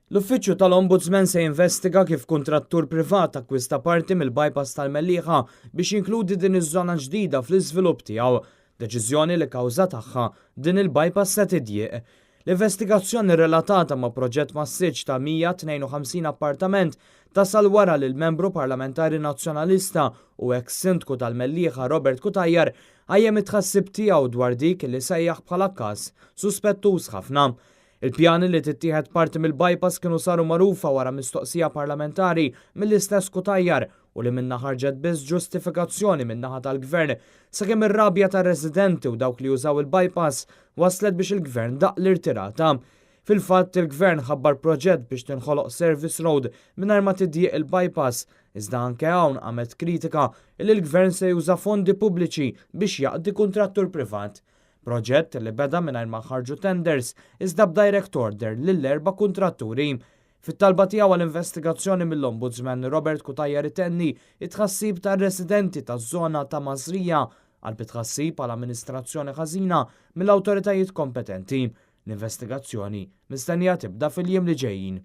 L-Uffiċċju tal-Ombudsman se jinvestiga kif kuntrattur privat akkwista parti mill-bypass tal-Mellieħa biex jinkludi din iż-żona ġdida fl-iżvilupp tiegħu. Deċiżjoni li kawża tagħha din il-bypass se tidjieq. L-investigazzjoni relatata ma' proġett massiċ ta' 152 appartament tasal wara li l-membru parlamentari nazzjonalista u ex-sindku tal-Mellieħa Robert Cutajar qajjem it-tħassib tiegħu dwar dik li sejjaħ bħala każ suspettuż ħafna. Il-pjani li tittieħed parti mill-bypass kienu saru magħrufa wara mistoqsija parlamentari mill-istess Cutajar u li minnha ħarġet biss ġustifikazzjoni min-naħa tal-gvern sakemm ir-rabja tar-residenti u dawk li jużaw il-bypass waslet biex il-gvern daq l-irtirata. Fil-fatt, il-gvern ħabbar proġett biex tinħoloq service road mingħajr ma tidjieq il-bypass, iżda anke hawn qamet kritika li l-gvern se juża fondi pubbliċi biex jaqdi kuntrattur privat. Proġett li beda mingħajr ma ħarġu tenders iżda b'direct order lill-erba' kuntratturi. Fit-talba tiegħu għall-investigazzjoni mill-Ombudsman, Robert Cutajar itenni it-tħassib tar-residenti taż-żona ta' Mażrija għal tħassib għal amministrazzjoni ħażina mill-awtoritajiet kompetenti. L-investigazzjoni mistennija tibda fil-jiem li ġejjin.